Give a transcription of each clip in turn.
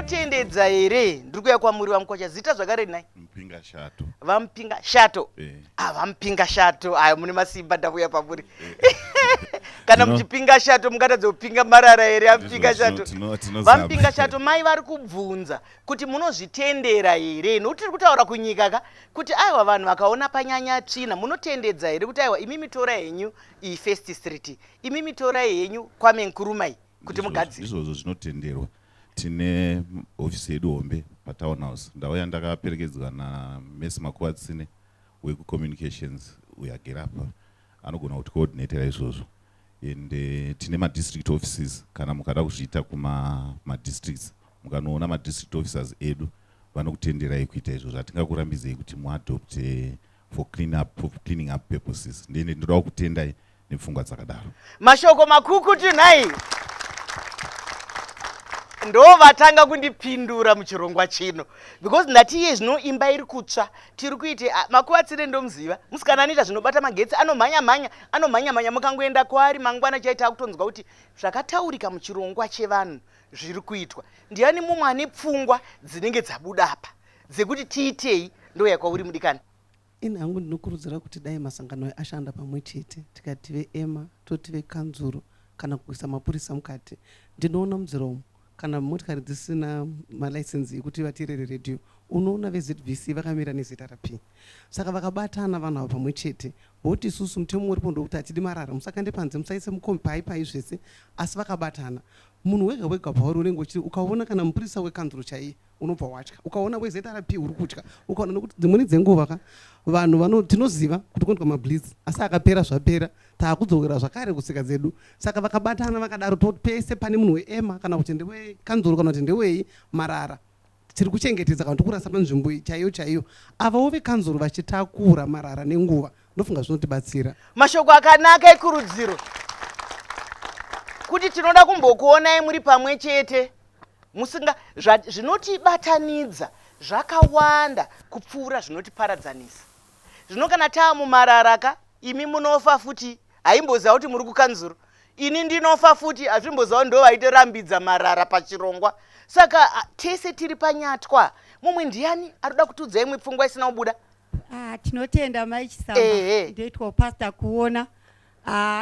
Munotendedza here? Ndiri kuya kwamuri vaMukwacha, zita zvakare nhai? Mupinga Shato. VaMupinga Shato. Eh. Ah, vaMupinga Shato. Aya mune masimba, ndavuya pamuri. Kana muchipinga shato mungatadza kupinga marara here aMupinga Shato? VaMupinga Shato, mai vari kubvunza kuti munozvitendera here, nokuti tiri kutaura kunyika ka kuti aiwa vanhu vakaona panyanya tsvina munotendedza here kuti aiwa imimi torai henyu iyi First Street, imimi torai henyu Kwame Nkrumah kuti mugadzire. Ndizvozvo zvinotenderwa. Tine hofisi yedu hombe paTown House. Ndauya ndakaperekedzwa naMessi Makuvatsine wekucommunications uyo agere apa, anogona kuticoordinatera izvozvo. And tine madistrict offices, kana mukada kuzviita kumadistricts mukanoona madistrict officers edu vanokutenderai kuita izvozvo. Hatingakurambidzei kuti muadopte for cleaning up purposes. Ndende ndoda kukutendai nepfungwa dzakadaro. Mashoko makukutu nhai, ndo vatanga kundipindura muchirongwa chino because ndati iye zvino imba iri kutsva, tiri kuite Makuvatsire ndomuziva, musikana anoita zvinobata magetsi, anomhanya mhanya, anomhanya mhanya. Mukangoenda kwaari mangwana chaita akutonzwa kuti zvakataurika muchirongwa chevanhu zviri kuitwa. Ndiani mumwe ane pfungwa dzinenge dzabuda apa dzekuti tiitei? Ndoya kwauri mudikani. Ini hangu ndinokurudzira kuti dai masangano aya ashanda pamwe chete, tikati veEMA, toti vekanzuro, kana kuisa mapurisa mukati. Ndinoona munzira umu kana motikari dzisina malaisenzi ekuti vateerere redhiyo, unoona veZBC vakamira neZRP. Saka vakabatana vanhu ava pamwe chete, voti isusu mutemo uripo ndokuti hatidi marara, musakande panze, musaise mukombi pai pai zvese, asi vakabatana. Munhu wega wega pauri unenge uchiti ukaona kana mupurisa wekanzuro chaiye unobva watya, ukaona weZRP uri kutya, ukaona nekuti dzimweni dzenguva ka vanhu vano tinoziva kuti kunoitwa mablitz, asi akapera zvapera, taakudzokera zvakare kutsika dzedu. Saka vakabatana vakadaro, pese pane munhu weEMA kana kuti ndewekanzuro kana kuti ndewei, marara tiri kuchengetedza kana tikurasa panzvimbo chaiyo chaiyo, avawo vekanzuro vachitakura marara nenguva, ndofunga zvinotibatsira. Mashoko akanaka ekurudziro kuti tinoda kumbokuonai muri pamwe chete, musinga zvinotibatanidza zvakawanda kupfuura zvinotiparadzanisa. Zvino kana taa mumarara ka, imi munofa futi, haimboziva kuti muri kukanzuro, ini ndinofa futi, hazvimboziva ndo vaitorambidza marara pachirongwa. Saka tese tiri panyatwa. Mumwe ndiani arikuda kutiudza imwe pfungwa isina kubuda? Tinotenda mai Chisamba. Ndoitwa Pastor Kuona.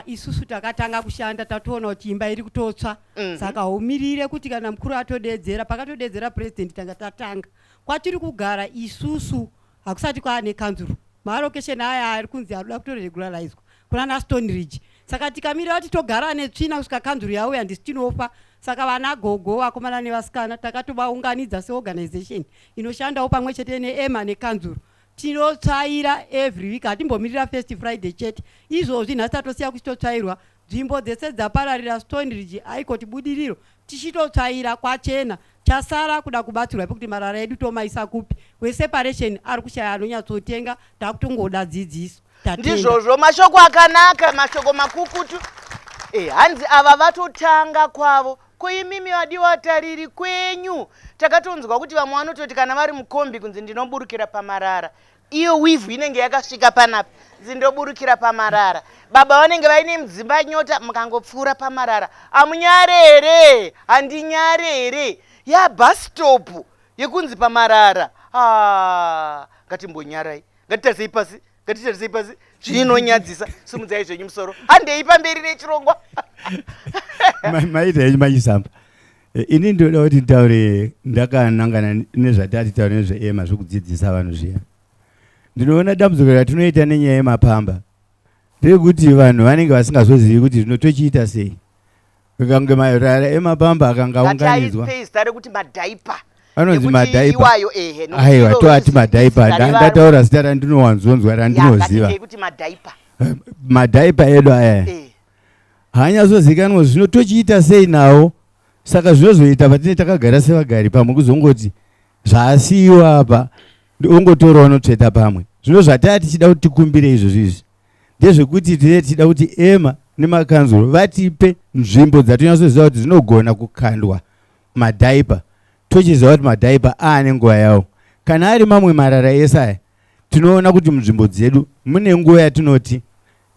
Isusu takatanga kushanda tatoona kuti imba iri kutotsva. Saka umirire kuti kana mukuru atodedzera, pakatodedzera president tanga tatanga. Kwatiri kugara isusu hakusati kwaane kanzuro. Maallocation aya ari kunzi arikuda kutoregularizwa kunana Stone Ridge. Saka tikamirira kuti togara netsvina kusvika kanzuro yauya, ndisi tinofa. Saka vana gogo, vakomana nevasikana takatovaunganidza seorganization inoshandawo pamwe chete neEMA nekanzuro. Tinotsvaira every week, hatimbomirira first Friday chete. Izvozvi nhasi tatosiya kuchitotsvairwa nzvimbo dzese dzapararira Stone Ridge, aikoti Budiriro, tichitotsvaira kwachena. Chasara kuda kubatsirwa pekuti marara edu tomaisa kupi. Weseparation ari kushaya anonyatsotenga, takutongoda dzidziso. Tatenda. Ndizvozvo, mashoko akanaka, mashoko makukutu. Hanzi ava vatotanga kwavo. Ko imimi vadiwa tariri kwenyu? Takatonzwa kuti vamwe vanototi kana vari mukombi kunzi ndinoburukira pamarara. Iyo wivhu inenge yakasvika panapa, nzindoburukira pamarara. Baba vanenge vaine mudzimba nyota, mukangopfuura pamarara. Amunyare here? Handinyare here? Ya bus stop yekunzi pamarara. Ngatimbonyarai. Ngatitarisei pasi, ngatitarisei pasi. Zvinonyadzisa. Simudzai zvenyu musoro. Handei pamberi nechirongwa. Maita henyu maChisamba. Ini ndinoda kuti nditaure ndakanangana nezvatati taure nezveEMA zvekudzidzisa vanhu zviya. Ndinoona dambudziko ratinoita nenyaya yemapamba ndeyekuti vanhu vanenge vasingazozivi kuti zvino tochiita sei. Kange marara emapamba akanga aunganidzwa. Ngatiaite zita rekuti madhaipa. Anonzi Nekuti madhaipa. iwayo, ehe, nokuti Aiwa, iro toati rizi- madhaipa. zita revanhu. Ndataura zita randinowanzonzwa Ya, randinoziva. ngatiitei kuti madhaipa. Madhaipa edu aya. Haanyatsozikanwa zvino tochiita sei nawo. Saka zvinozoita patinenge takagara sevagari pamwe kuzongoti zvaasiyiwa apa ongotorawo notsveta pamwe. Zvino zvataa tichida kuti tikumbire izvozvo izvi ndezvekuti tinenge tichida kuti EMA nemakanzuro vatipe nzvimbo dzatonyatsoziva kuti dzinogona kukandwa madhaipa, tochiziva kuti madhaipa aane nguva yawo. Kana ari mamwe marara ese aya tinoona kuti munzvimbo dzedu mune nguva yatinoti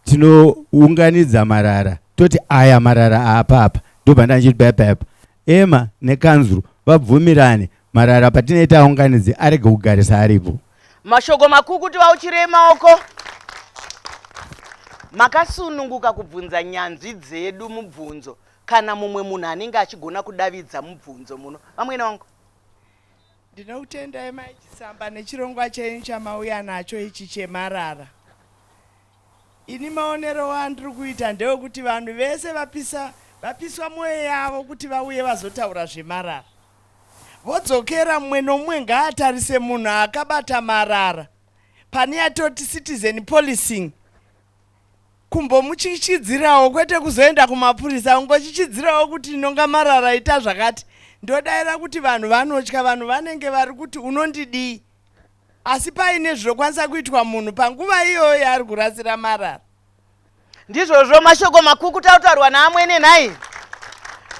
tinounganidza marara, toti aya marara apa apa, ndobva ndandichiti paya paya apa EMA nekanzuro vabvumirane marara patinenge taunganidze arege kugarisa aripo. Mashoko makukutu vauchirei maoko. Makasununguka kubvunza nyanzvi dzedu mubvunzo kana mumwe munhu anenge achigona kudavidza mubvunzo muno. Vamwene wangu. Ndinokutendai Mai Chisamba nechirongwa chenyu chamauya nacho ichi chemarara. Ini maonero andiri kuita ndewekuti vanhu vese vapisa vapiswa mwoyo yavo kuti vauye vazotaura zvemarara. Vodzokera mumwe nomumwe ngaatarise munhu akabata marara pane yatoti citizen policing kumbomutyityidzirawo kwete kuzoenda kumapurisa kungotyityidzirawo kuti nonga marara ita zvakati ndodaira kuti vanhu vanotya vanhu vanenge vari kuti unondidii asi paine zvinokwanisa kuitwa munhu panguva iyoyo yaari kurasira marara. Ndizvozvo mashoko makukutu autaurwa naamwene nhai.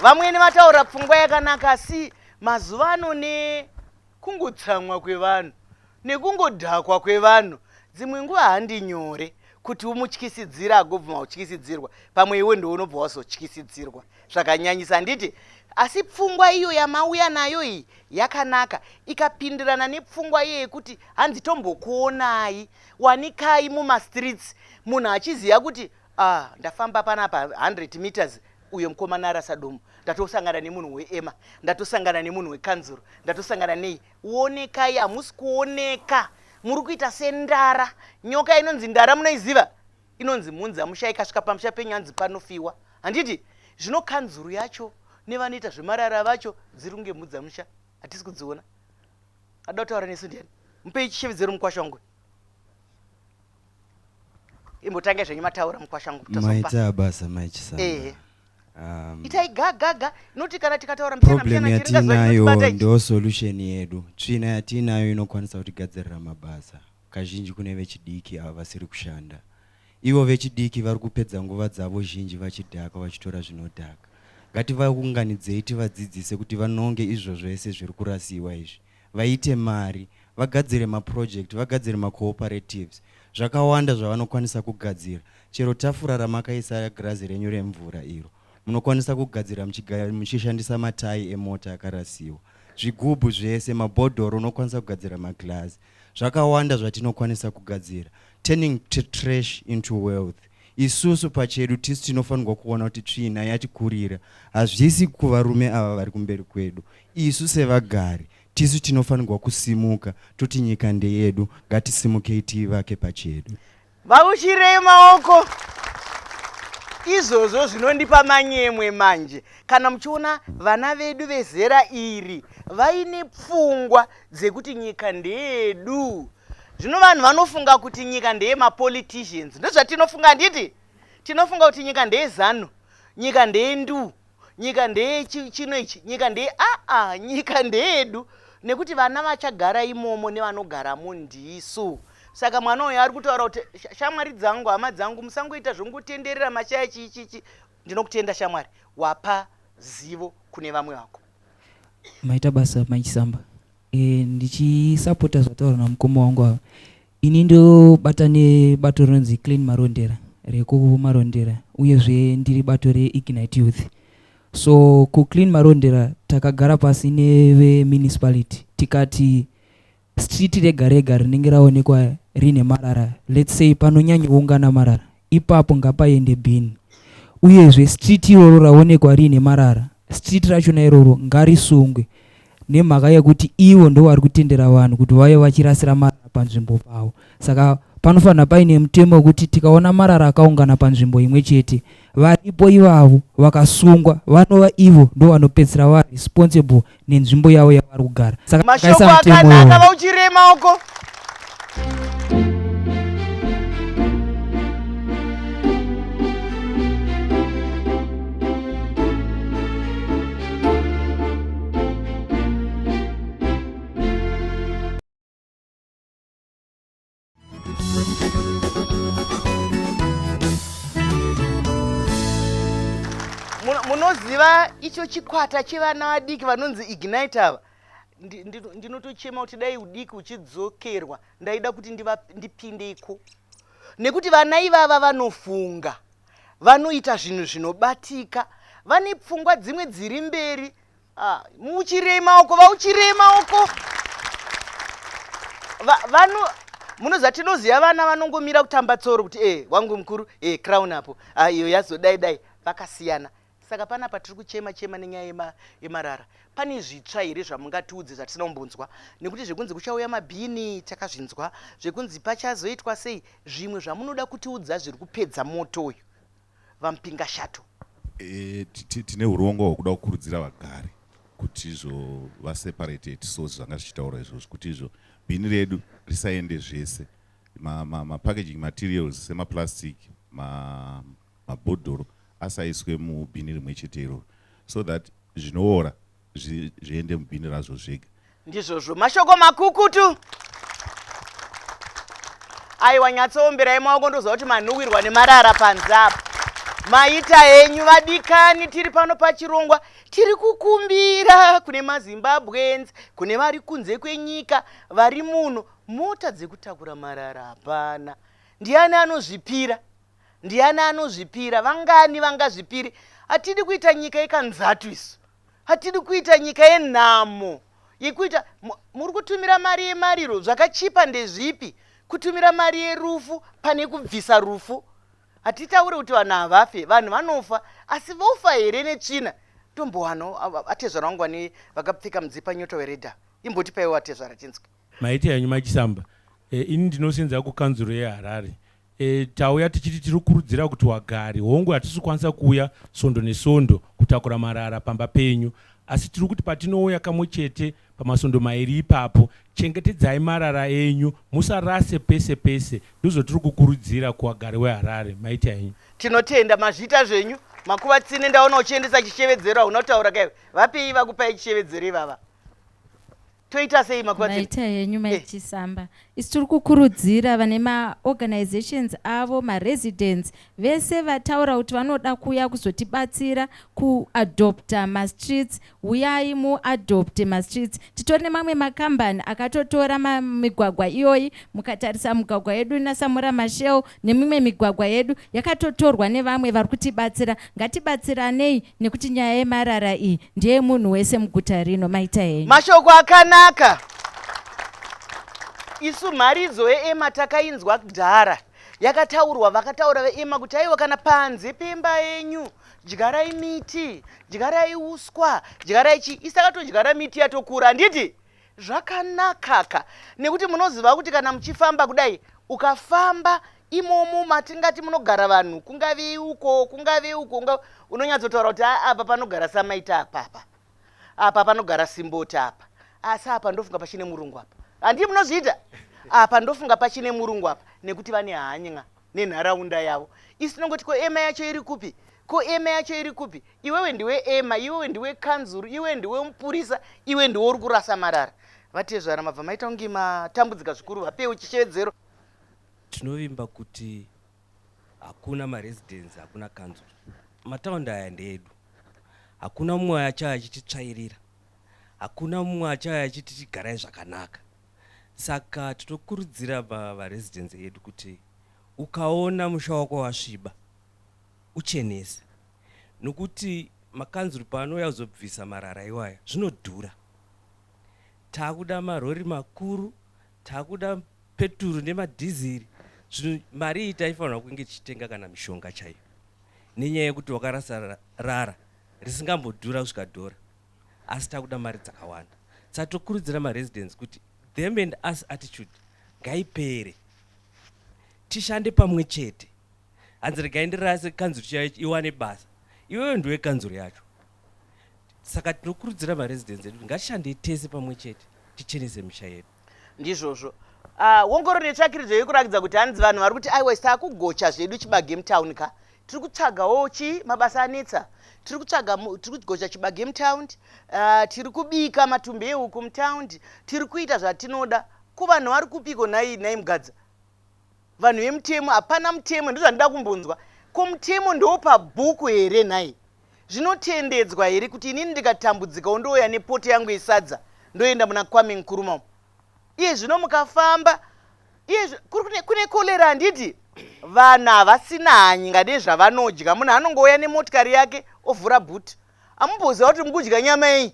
Vamwene vataura pfungwa yakanaka asi mazuva ano nekungotsamwa kwevanhu nekungodhakwa kwevanhu dzimwe nguva handi nyore kuti umutyisidzire agobvuma kutyisidzirwa pamwe iwe ndiwe unobva wazotyisidzirwa zvakanyanyisa handiti asi pfungwa iyo yamauya nayo iyi yakanaka ikapindirana nepfungwa iye yekuti hanzi tombokuonai wanikai mumastreets munhu achiziva kuti ah, ndafamba panapa 100 meters uyo mukomana arasa domo ndatosangana nemunhu weema ndatosangana nemunhu wekanzuro ndatosangana nei wonekai hamusi kuoneka muri kuita sendara nyoka inonzi ndara munoiziva inonzi mhunza musha ikasvika pamusha penyu hanzi panofiwa handiti zvino kanzuru yacho nevanoita zvemarara vacho dziri kunge mhunza musha hatisi kudziona ada kutaura nesu ndiani mupei chishevedzero mukwasha wangu imbotanga zvenyu mataura mukwasha wangu maita basa maichisamba ehe itai ga ga ga noti kana tikataura problem yatinayo ndo solution yedu tsvina yatinayo inokwanisa kutigadzirira mabasa Kazhinji kune vechidiki ava vasiri kushanda. Ivo vechidiki vari kupedza nguva dzavo zhinji vachidhakwa vachitora zvinodhaka. Ngativaunganidzei tivadzidzise kuti vanonge izvo zvese zviri kurasiwa izvi. Vaite mari, vagadzire maproject, vagadzire macooperatives. Zvakawanda zvavanokwanisa kugadzira. Chero tafura ramakaisa girazi renyu remvura iro, munokwanisa kugadzira muchishandisa matayi emota akarasiwa. Zvigubhu zvese, mabhodhoro unokwanisa kugadzira maglass. Zvakawanda zvatinokwanisa kugadzira. Turning trash into wealth. Isusu pachedu tisu tinofanirwa kuona kuti tsvina yatikurira. Hazvisi kuvarume ava vari kumberi kwedu. Isu sevagari tisu tinofanirwa kusimuka toti nyika ndeyedu, ngatisimukei tiivake pachedu. Vauchirei maoko. Izvozvo zvinondipa manyemwe manje kana muchiona vana vedu vezera iri vaine pfungwa dzekuti nyika ndeyedu. Zvino vanhu vanofunga kuti nyika ndeyemapoliticians. Ndozvatinofunga handiti? Tinofunga kuti nyika ndeyeZanu, nyika ndeyendu, nyika ndeye chino ichi, nyika ndeye aa, nyika ndeyedu nekuti vana vachagara imomo nevanogaramo ndisu. Saka mwana uyu ari kutaura kuti shamwari dzangu, hama dzangu, musangoita zvongotenderera mashaya chii chii chii. Ndinokutenda shamwari, wapa zivo kune vamwe vako. Maita basa Mai Chisamba. E, ndichisapota zvataurwa namukoma wangu ava. Ini ndobata nebato rinonzi Clean Marondera rekuMarondera uyezve ndiri bato reIgnite Youth. So kuClean Marondera takagara pasi nevemunicipality tikati Street rega rega rinenge raonekwa riine marara let's say panonyanyoungana marara ipapo ngapaende bin uyezve street iroro raonekwa riine marara street rachona iroro ngarisungwe nemhaka yekuti ivo ndovari kutendera vanhu kuti vauye vachirasira marara panzvimbo pavo saka panofanira paine mutemo wekuti tikaona marara akaungana panzvimbo imwe chete varipo ivavo vakasungwa vanova ivo ndovanopedzisira va responsible nenzvimbo yavo yavari kugara saka mashoko akanaka vauchirei maoko Munoziva icho chikwata chevana vadiki vanonzi Ignite ava, ndinotochema kuti dai udiki uchidzokerwa, ndaida kuti ndipindeko nekuti vana ivava vanofunga, vanoita zvinhu zvinobatika, vane pfungwa dzimwe dziri mberi. Ah, muuchirei maoko, vauchirei maoko. Vano munoziva tinoziva vana vanongomira kutamba tsoro kuti e wangu mukuru e crown apo ah, iyo yazodai dai vakasiyana. Saka panapa tiri kuchema chema nenyaya yemarara. Pane zvitsva here zvamungatiudze zvatisina kumbonzwa? Nekuti zvekunzi kuchauya mabhini takazvinzwa, zvekunzi pachazoitwa sei, zvimwe zvamunoda kutiudza zviri kupedza moto uyu. VaMupingashato. E, tine hurongwa hwekuda kukurudzira vagari kuti izvo vaseparate at source zvanga zvichitaura izvozvo kuti izvo bhini redu risaende zvese mapackaging ma, ma materials semaplastic mabhodhoro ma asaiswe mubhini rimwe chete iroro so that zvinoora zviende mubhini razvo zvega. Ndizvozvo, mashoko makukutu. Aiwa, nyatsoomberai maoko, ndoziva kuti manhuwirwa nemarara panze apa. Maita henyu vadikani, tiri pano pachirongwa tiri kukumbira kune maZimbabweans, kune vari kunze kwenyika, vari muno, mota dzekutakura marara hapana. Ndiani anozvipira? Ndiani anozvipira? Vangani vangazvipiri? Hatidi kuita nyika yekanzatu isu. Hatidi kuita nyika yenhamo yekuita muri kutumira mari yemariro zvakachipa ndezvipi kutumira mari yerufu pane kubvisa rufu. Hatitaure kuti vanhu havafe, vanhu vanofa, asi vofa here netsvina? Tombowano atezvara vangu vane vakapfeka mudzipa nyoto weredha. Imbotipaiwo atezvara tinzwe. Maita henyu maChisamba. E, ini ndinosenza kukanzuro yeHarare. E, tauya tichiti tiri kukurudzira kuti wagari, hongu hatisi kukwanisa kuuya svondo nesvondo kutakura marara pamba penyu, asi tiri kuti patinouya kamwe chete pamasvondo mairi ipapo, chengetedzai marara enyu, musarase pese pese. Ndozvatiri kukurudzira kuwagari weHarare. Maita henyu. Tinotenda, mazviita zvenyu. Makuva tsine ndaona uchiendesa chishevedzero, hauna kutaura kaiwe. Vapei vakupai chishevedzero ivava. Toita sei makuva tsine? Maita henyu mai Chisamba. Isu tiri kukurudzira vane maorganizations avo, maresidents, vese vataura kuti vanoda kuuya kuzotibatsira kuadopta mastreets, huyai muadopte mastreets. Titori nemamwe makambani akatotora migwagwa iyoyi. Mukatarisa migwagwa yedu naSamora Machel nemimwe migwagwa yedu yakatotorwa nevamwe vari kutibatsira. Ngatibatsiranei nekuti nyaya yemarara iyi ndeyemunhu wese muguta rino. Maita henyu. Mashoko akanaka. Isu mharidzo yeEMA takainzwa kudhara yakataurwa, vakataura veEMA kuti aiwa kana panze pemba yenyu dyarai miti, dyarai uswa, dyarai chii. Isu takatodyara miti yatokura, handiti? Zvakanakaka nekuti munoziva kuti kana muchifamba kudai, ukafamba imomo matingati munogara vanhu, kungave uko kungave uko, unonyatsotaura kuti apa panogara Samaita, apa apa apa panogara Simboti apa, asi apa ndofunga pachine murungu apa. Handii munozviita? Apa ndofunga pachine murungu apa, nekuti vane hanya nenharaunda yavo. Isu tinongoti ko ema yacho iri kupi? Ko ema yacho iri kupi? Iwewe ndiwe ema, iwewe ndiwe kanzuru, iwe ndiwe mupurisa, iwe ndiwe uri kurasa marara. Vatezvara mabva maita kunge matambudzika zvikuru, vapewo chishevedzero. Tinovimba kuti hakuna maresidents, hakuna kanzuru. Mataundi aya ndeedu. Hakuna mumwe achauya achititsvairira. Hakuna mumwe achauya achiti tigarai zvakanaka. Saka tinokurudzira varesidents edu kuti ukaona musha wako wasviba, uchenese. Nokuti makanzuru paanouya kuzobvisa marara iwaya zvinodhura. Takuda marori makuru, takuda peturu nemadhiziri. Zvino mari iyi taifanirwa kunge tichitenga kana mishonga chaiyo. Nenyaya yekuti wakarasa rara risingambodhura kusvika dhora, asi takuda mari dzakawanda. Saka tokurudzira maresidents kuti them and us attitude ngaipere, tishande pamwe chete. Hanzi regai ndirase kanzuru chaiyo iwane basa, iwewe ndiwe kanzuru yacho. Saka tinokurudzira maresidents edu kuti ngatishandei tese pamwe chete tichenese misha yedu. Ndizvozvo. Wongororo netsvakiridzo iri kurakidza kuti hanzi vanhu vari kuti aiwa takugocha zvedu chibage mutown ka, tiri kutsvagawo chii, mabasa anetsa, tiri kutsvaga, tiri kugocha chibage mutown, tiri kubika matumbi ehuku mutown, tiri kuita zvatinoda. Ko vanhu vari kupiko nhai, nhai Mugadza? Vanhu vemutemo, hapana mutemo, ndozvandida kumbonzwa. Ko mutemo ndopabhuku here nhai? Zvinotendedzwa here kuti inini ndikatambudzikawo ndouya nepoto yangu yesadza ndoenda muna Kwame Nkrumah umu? Iye zvino mukafamba, iye kuri kune cholera handiti? Vanhu havasina hanya nezvavanodya. Munhu anongouya nemotikari yake ovhura bhuti. Hamumboziva kuti mukudya nyama yei?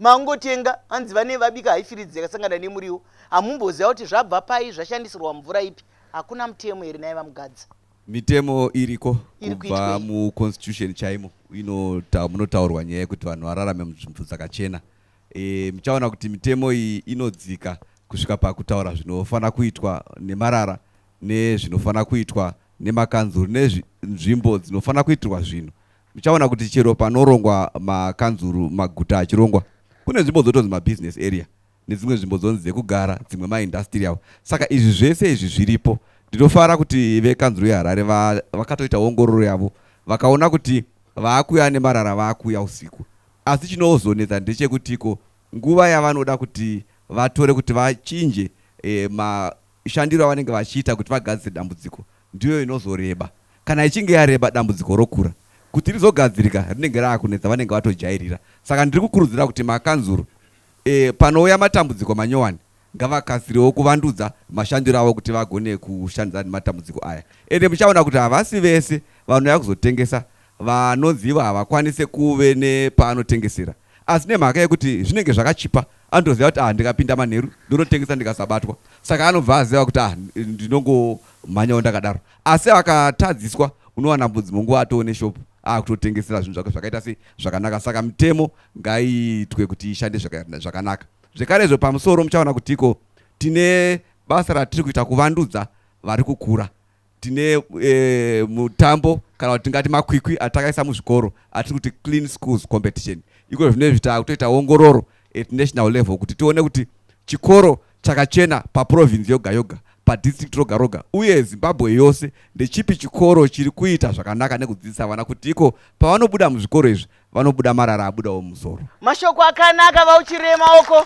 Mangotenga hanzi vane vabika haifiridzi yakasangana nemuriwo. Hamumboziva kuti zvabva pai zvashandisirwa mvura ipi. Hakuna mutemo here nhai VaMugadza? Mitemo iriko Iri kubva kuitwei? muconstitution chaimo inota, munotaurwa nyaya yekuti vanhu vararame munzvimbo dzakachena. E, muchaona kuti mitemo iyi inodzika kusvika pakutaura zvinofanira kuitwa nemarara nezvinofanira kuitwa nemakanzuru nenzvimbo dzinofanira kuitirwa zvinhu. Muchaona kuti chero panorongwa makanzuru, maguta achirongwa, kune nzvimbo dzotonzi mabusiness area nedzimwe nzvimbo dzonzi dzekugara, dzimwe maindustrial. Saka izvi zvese izvi zviripo. Ndinofara kuti vekanzuru yeHarare vakatoita ongororo yavo vakaona kuti vaakuya nemarara vaakuya usiku. Asi chinozonetsa ndechekutiko nguva yavanoda kuti vatore kuti vachinje e, mashandiro avanenge vachiita kuti vagadzire dambudziko ndiyo inozoreba. Kana ichinge yareba dambudziko rokura. Kuti rizogadzirika rinenge raakunetsa vanenge vatojairira. Saka ndiri kukurudzira kuti makanzuru e, panouya matambudziko manyowani ngavakasirewo kuvandudza mashandiro avo kuti vagone kushandidzana nematambudziko aya. Ende muchaona kuti havasi vese vanouya kuzotengesa vanonzi ivo havakwanise kuve nepaanotengesera asi nemhaka yekuti zvinenge zvakachipa anotoziva kuti ah ndikapinda manheru ndonotengesa ndikasabatwa saka anobva aziva kuti ah ndinongomhanyawo ndakadaro asi akatadziswa unowana mbudzi munguva atoo neshopu akutotengesera zvinhu zvake zvakaita sei zvakanaka saka mitemo ngaiitwe kuti ishande zvakanaka zvekarezvo pamusoro muchaona kuti iko tine basa ratiri kuita kuvandudza vari kukura tine e, mutambo kana kuti tingati makwikwi atakaisa muzvikoro atiri kuti clean schools competition iko zvino izvi taakutoita ongororo at national level kuti tione kuti chikoro chakachena paprovince yoga yoga padistrict roga roga uye zimbabwe yose ndechipi chikoro chiri kuita zvakanaka nekudzidzisa vana kuti iko pavanobuda muzvikoro izvi vanobuda marara abudawo musoro. Mashoko akanaka vauchirei maoko.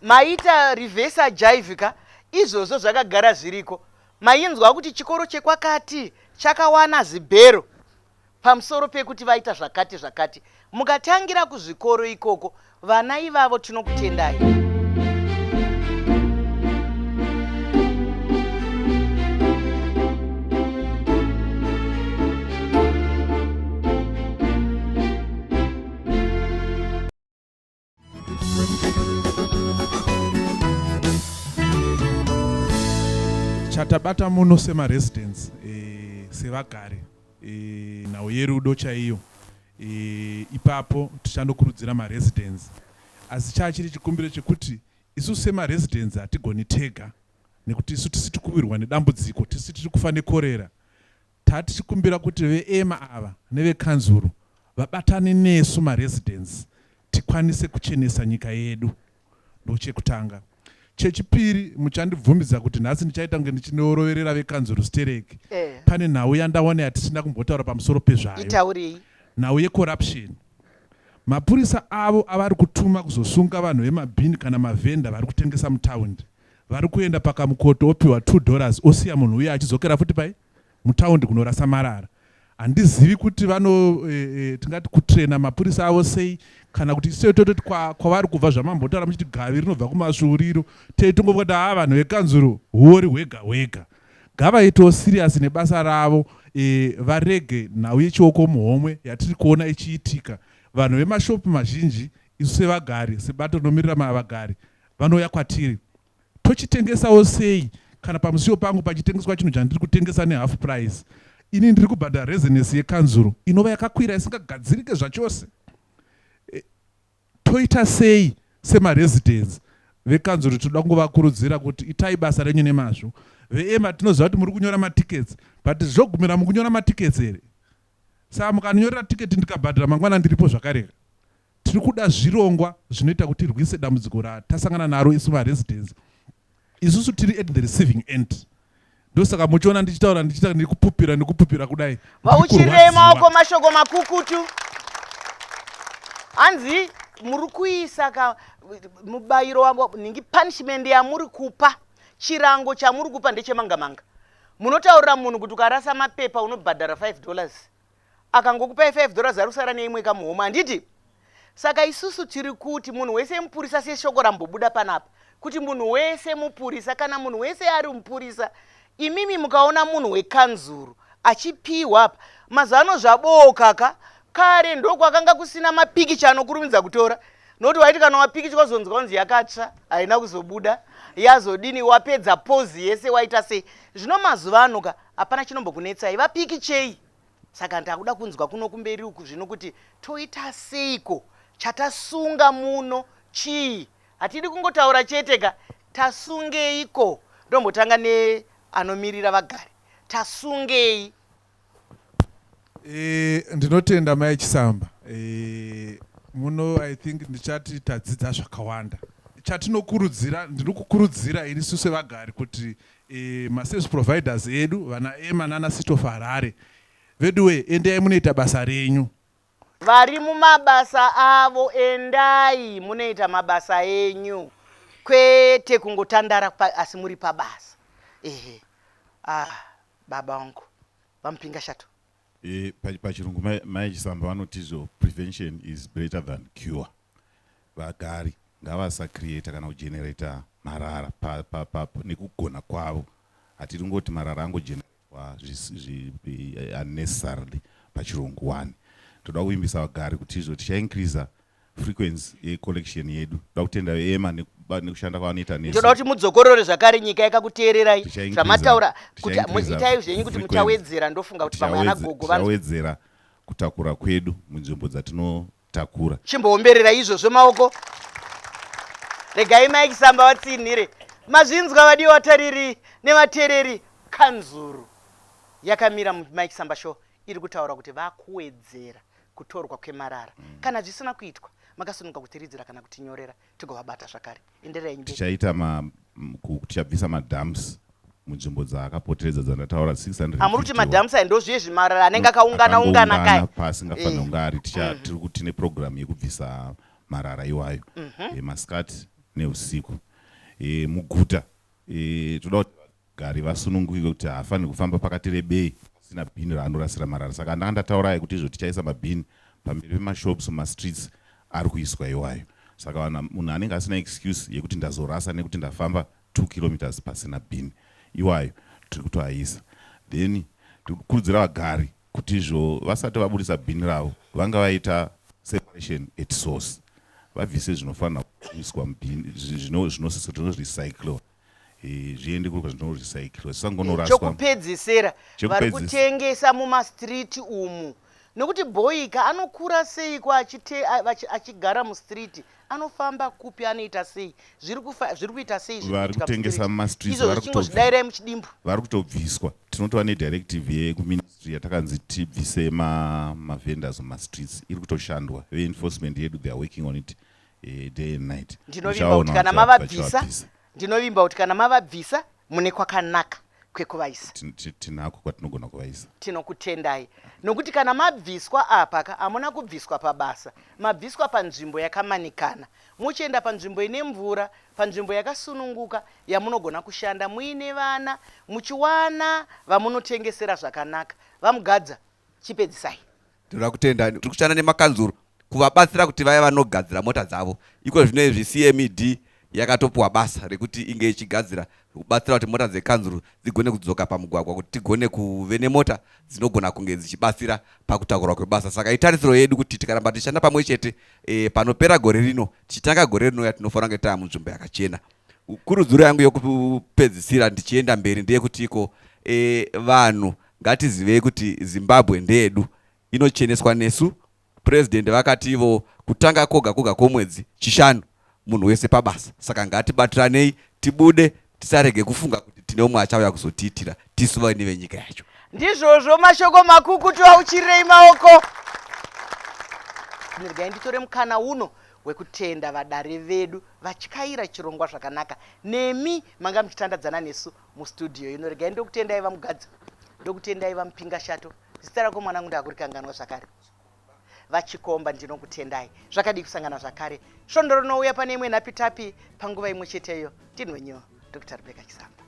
Maita reverse jive ka izvozvo zvakagara zviriko. Mainzwa kuti chikoro chekwakati chakawana zibhero pamusoro pekuti vaita zvakati zvakati. Mukatangira kuzvikoro ikoko vana ivavo tinokutendai. Chatabata muno semaresidents eh, sevagari eh, nhau yerudo chaiyo e, ipapo tichandokurudzira maresidents asi chaa chiri chikumbiro chekuti isu semaresidents hatigoni tega nekuti isu tisi tikuwirwa nedambudziko tisi tiri kufa nekorera tatichikumbira kuti veema ava nevekanzuru vabatane nesu maresidents tikwanise kuchenesa nyika yedu ndochekutanga chechipiri muchandibvumidza kuti nhasi ndichaita kunge ndichinoroverera vekanzuru stereki eh. Pane nhau yandawana yatisina kumbotaura pamusoro pezvayo. Itaurei. Nhau yecorruption. Mapurisa avo avari kutuma kuzosunga vanhu vemabhini kana mavhenda vari kutengesa mutaundi vari kuenda pakamukoto opiwa 2 dollars osiya munhu uye achidzokera futi pai mutaundi kunorasa marara. Handizivi kuti vano e, e, tingati kutrena mapurisa avo sei kana kuti isu tototi kwavari kubva zvamambotaura muchiti gavi rinobva kumasvuuriro teitongofunga kuti haa vanhu vekanzuru huori hwega hwega. Ngavaitewo serious nebasa ravo e, varege nhau yechioko muhomwe yatiri kuona ichiitika. Vanhu vemashopu mazhinji isu sevagari sebato rinomirira vagari vanouya kwatiri tochitengesawo sei kana pamusiwo pangu pachitengeswa chinhu chandiri kutengesa nehalf price ini ndiri kubhadhara rezinesi yekanzuru inova yakakwira isingagadzirike zvachose e, toita sei semaresidents vekanzuru tinoda kungovakurudzira kuti itai basa renyu nemazvo veema tinoziva kuti muri kunyora matickets but zvogumira mukunyora matickets here saka mukanyorera tiketi ndikabhadhara mangwana ndiripo zvakareka Tiri kuda zvirongwa zvinoita kuti tirwise dambudziko ratasangana naro isu maresidents. Isusu tiri at the receiving end. Ndosaka muchiona ndichitaura ndichiita ndikupupira ndikupupira kudai. Vauchirei maoko mashoko makukutu. Hanzi muri kuisa ka mubayiro wavo ningi punishment yamuri kupa chirango chamuri kupa ndechemanga manga. Munotaurira munhu kuti ukarasa mapepa unobhadhara 5 dollars. Akangokupai 5 dollars ari kusara neimwe kamuhomwe handiti? Saka isusu tiri kuti munhu wese mupurisa seshoko rambobuda panapa kuti munhu wese mupurisa kana munhu wese ari mupurisa imimi mukaona munhu wekanzuru achipiwa apa mazuva ano zvabooka ka Kare ndokwakanga kusina mapikicha anokurumidza kutora nokuti waiti kana wapikicha wazonzwa kunzi yakatsva haina kuzobuda yazodini wapedza pozi yese waita sei. Zvino mazuva ano ka hapana chinombokunetsai vapikichei. Saka ndakuda kunzwa kuno kumberi uku zvino kuti toita seiko chatasunga muno chii hatidi kungotaura chete ka tasungeiko ndombotanga neanomirira vagari tasungei. E, ndinotenda mai Chisamba. E, muno I think ndichati tadzidza zvakawanda. Chatinokurudzira, ndinokukurudzira ini su sevagari kuti e, maservice providers edu vana ema nana City of Harare veduwe endai munoita basa renyu. Vari mumabasa avo endai munoita mabasa enyu kwete kungotandara asi muri pabasa. Ehe. Ah, baba vangu vamupinga shato. E, pachirungu mai Chisamba vanoti izvo prevention is better than cure. Vagari ngavasacreata kana kugenerator marara pa, pa, pa, nekugona kwavo. Hatiri kungoti marara angogeneratwa unnecessarily pachirungu one. Toda kuvimbisa vagari kuti izvo tichaincreasa frequency yecollection yedu. Toda kutenda ema nekushanda kwavanoita nesu. Ndoda kuti mudzokorore zvakare nyika yakakuteererai zvamataura kuti itai zvenyu kuti muchawedzera ndofunga kuti pamwe ana gogo vanowedzera kutakura kwedu munzvimbo dzatinotakura. Chimboomberera izvozvo maoko. Regai Mai Chisamba vatsinhire. Mazvinzwa vadiwa vatariri nevateereri kanzuru yakamira muMai Chisamba Show iri kutaura kuti vakuwedzera kutorwa kwemarara. Kana zvisina kuitwa makasununguka kutiridzira kana kutinyorera tigovabata zvakare. Endererai mberi. Tichaita ma, tichabvisa madumps munzvimbo dzaakapoteredza dzandataura 651. Amuri kuti madumps aya ndozviye zvimarara anenge akaungana ungana kaya. Paasingafaniri kunge ari. Tiri kuti tine program yekubvisa marara iwayo masikati neusiku. Muguta toda kuti vagari vasununguke kuti haafaniri kufamba pakati rebei pasina bhini raanorasira marara. Saka ndanga ndataura kuti izvo tichaisa mabhini pamberi pemashops mumastreets ari kuiswa iwayo. Saka munhu anenge asina excuse yekuti ndazorasa nekuti ndafamba 2 kilometers pasina bhini iwayo tiri kutoaisa. Then tiri kukurudzira vagari kuti izvo vasati vabudisa bhini ravo vanga vaita separation at source, vabvise zvinofanira kuiswa mubhini zvinosisa zvinorecyclewa zviende kuri kwazvinorecyclewa zvisangonoraswa. Chokupedzisira, vari kutengesa mumastreet umu nokuti boyka anokura seiko achigara mustreet anofamba kupi anoita sei zviri kuita sei vari kutengesa mumastreets izvozvo chingozvidairai muchidimbu vari kutobviswa. Tinotova nedirective yekuministry yatakanzi tibvise mavendors mumastreets iri kutoshandwa. Veenforcement yedu they are working on it day and night. Ndinovimba kuti kana mavabvisa ndinovimba kuti kana mavabvisa mune kwakanaka kwekuvaisa. Tinako kwatinogona kuvaisa. Tinokutendai nokuti kana mabviswa apa ka hamuna kubviswa pabasa, mabviswa panzvimbo yakamanikana muchienda panzvimbo ine mvura, panzvimbo yakasununguka yamunogona kushanda muine vana muchiwana vamunotengesera zvakanaka. VaMugadza, chipedzisai. Tinoda kutenda tiri kushanda nemakanzuru kuvabatsira kuti vaya vanogadzira mota dzavo. Iko zvino izvi CMED yakatopuwa basa rekuti inge ichigadzira kubatsira kuti mota dzekanzuru dzigone kudzoka pamugwagwa kuti tigone kuve nemota dzinogona kunge dzichibatsira pakutakurwa kwebasa. Saka itarisiro yedu kuti tikaramba tichishanda pamwe chete e, panopera gore rino tichitanga gore rinouya tinofanira kunge taa munzvimbo yakachena. Kurudziro yangu yokupedzisira ndichienda mberi ndeyekuti iko e, vanhu ngatizivei kuti Zimbabwe ndeyedu inocheneswa nesu. President vakati ivo kutanga koga koga kwomwedzi Chishanu munhu wese pabasa. Saka ngatibatiranei tibude tisarege kufunga kuti tine umwe achauya kuzotiitira tisu vaini venyika yacho. Ndizvozvo mashoko makukutu auchirirei maoko. Regai nditore mukana uno wekutenda vadare vedu vatyaira chirongwa zvakanaka nemi manga muchitandadzana nesu mustudio ino. Regai ndokutendai VaMugadza, ndokutendai VaMupingashato. Zita rako mwanangu ndakurikanganwa zvakare. VaChikomba ndinokutendai. Zvakadii kusangana zvakare svondo rinouya pane imwe nhapitapi panguva imwe cheteyo. Ndini wenyu Dr. Rebecca Chisamba.